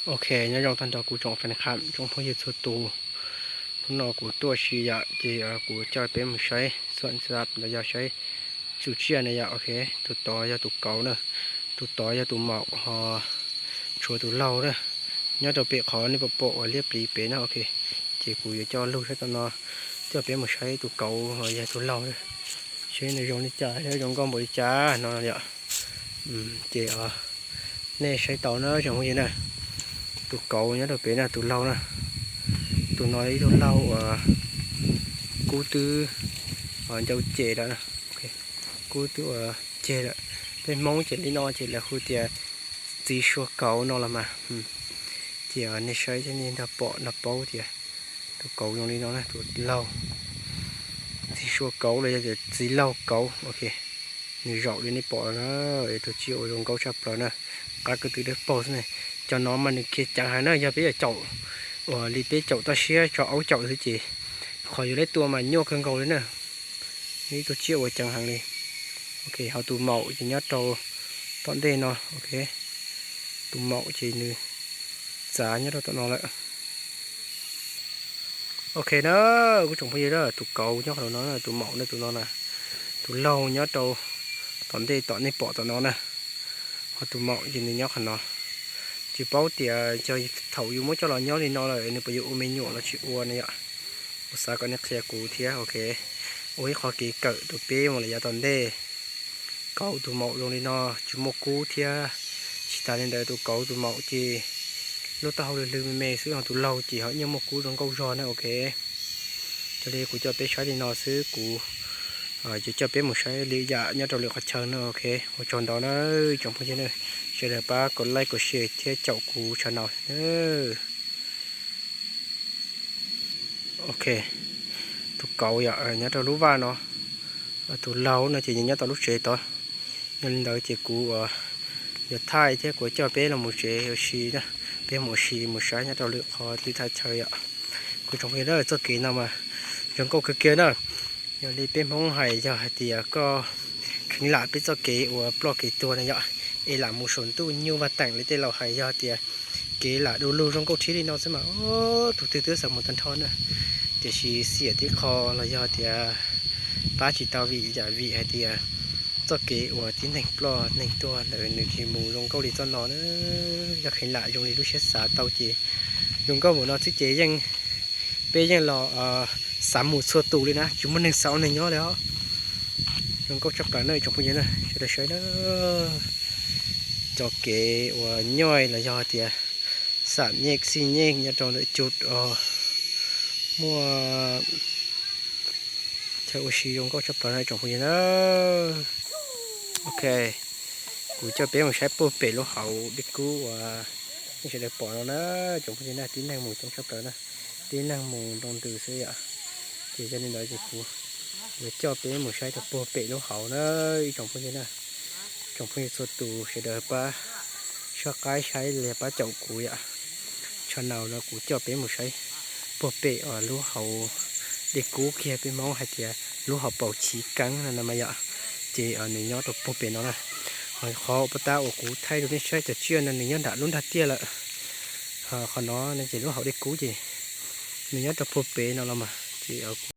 Ok, nyob zoo tag nrho kuv tsoom fan kham tsoom phooj ywg txhua tus. Hnub no kuv tuaj si yom, ces kuv coj peb mus saib xuam xab los yog saib txuj tsiaj na yom. Ok, tus tod yog tus kauv na, tus tod yog tus maum, ho tshuav tus laug na. Nyob rau pem qhov nej pom pom uas liab pliv pem na. Ok, ces kuv yuav coj lug saib tom no, coj peb mus saib tus kauv ho yog tus laug na, saib nws zoo li cas, zoo nkauj npaum li cas no yom. Ces nej saib tau na tsoom phooj ywg na, tus kauv nyob rau pem na, tus laug na. Tus no ib tug laug uas kub twb ncau ceg lawm, kub twb ua ceg lawm. Peb Hmoob ces li no ces lawv hu tias txiv sua kauv no los mas. Ces nej saib thiab nej nrog pom nrog paub tias tus kauv zoo li no na, tus laug, txiv sua kauv los yog tias txiv laug kauv. Ok, nws zaum li nej pom na, tus tsiaj uas zoo nkauj tshaj plaws na, qab kwv tw dawb paug xwb na. Cov no mas nws khiav ceev heev na, yog peb yuav caum uas li peb caum toj siab tso aub caum xwb ces qhov yuav leb tua mas nyuaj kawg nkaus li na. Ib tug tsiaj uas ceev heev li. Ok, ho tus maum ces nyob rau tom ntej no. Ok, tus maum ces nws txav nyob rau tom no lawm. Ok na, kuv tsoom phooj ywg, tus kauv nyob qhov no, tus maum na, tus no na, tus laug nyob rau tom ntej tom nej pom tom no na, ho tus maum ces nws nyob qhov no. Tsis paub tias yog thaum yus muab coj los nyob li no lawm nws puas yuav ua me nyuam los tsis ua na yom. Kuv xav kom nej qhia kuv thiab. Ok, ua ib qho kev kawm rau peb mus lawm yav tom ntej. Kauv tus maum zoo li no, tsis muaj kub thiab. Tsis tas li ntawd tus kauv tus maum ces lub taub hau lwg lwg me me xwb, ho tus laug ces ho ib nyuag muaj kub zoo nkauj zog na. Ok, raws li kuv coj peb saib li no xwb, kuv yuav coj peb mus saib li yam nyob rau lwm qhov chaw na. Ok, ua tsaug ntau na tsoom phooj ywg na, sawv daws pab kom like kom share thiab caum kuv channel na. Ok, tus kauv yom nyob rau lub vaj no, tus laug no ces nyob tau lub tsev tod. Yog li ntawd ces kuv yuav thaij thiab kuv coj peb los mus tsev ua si, peb mus ua si mus saib nyob rau lwm qhov twg thaj chaw yom. Kuv tsoom phooj ywg, txoj kev no mas zoo nkauj kawg kiag na. Yog li peb Hmoob hais yog hais tias koj kheev lam peb txoj kev uas ploj kev tuag na yom, es lam mus saum ntuj nyuj vaj teem li tej laus hais, yog tias kev lam du lug zoo nkauj thiab li no xwb mas tus twg twb xav mus tag nrho na. Tiam sis xiam tib qho los yog tias pab tsis tau vim yam vim hais tias txoj kev uas tib neeg ploj neeg tuag ntawd nws tsis mus zoo nkauj li txoj no na. Yog kheev lam zoo li lub siab xav tau ces zoo nkauj npaum no xwb ces yeej, peb yeej los xav mus txhua tus li na, tsis muaj neeg xav ua neeg nyob li os. Zoo nkauj tshaj plaws na tsoom phooj ywg na, sawv daws saib na. Cov kev uas nyob los yog tias xam nyej xij nyej nyob rau ntawm cub os, muaj chaw ua si zoo nkauj tshaj plaws na tsoom phooj ywg na. Ok, kuv coj peb mus saib puag pem lub hauv dej kub uas nej sawv daws pom no na tsoom phooj ywg na, tib neeg mus coob tshaj plaws na, tib neeg mus nroo ntws xwb yom. Ces yog li ntawd ces kuv yuav coj peb mus saib rau puag pem lub hauv na ib tsoom phooj ywg na. Tsoom phooj ywg txhua tus sawv daws pab soj qaib saib li pab caum kuv yom. Channel no kuv coj peb mus saib puag pem lub hauv dej kub kiag, peb Hmoob hais tias lub hauv paus chiv keeb no mas yom. Ces nws nyob rau puag pem no na. Qhov uas puag ta uas kuv thaij rau nej saib cov tsiaj no nws nyob nram lub nrag tiaj lawm. Qhov no no ces lub hauv dej kub ces nws nyob rau puag pem no los mas ces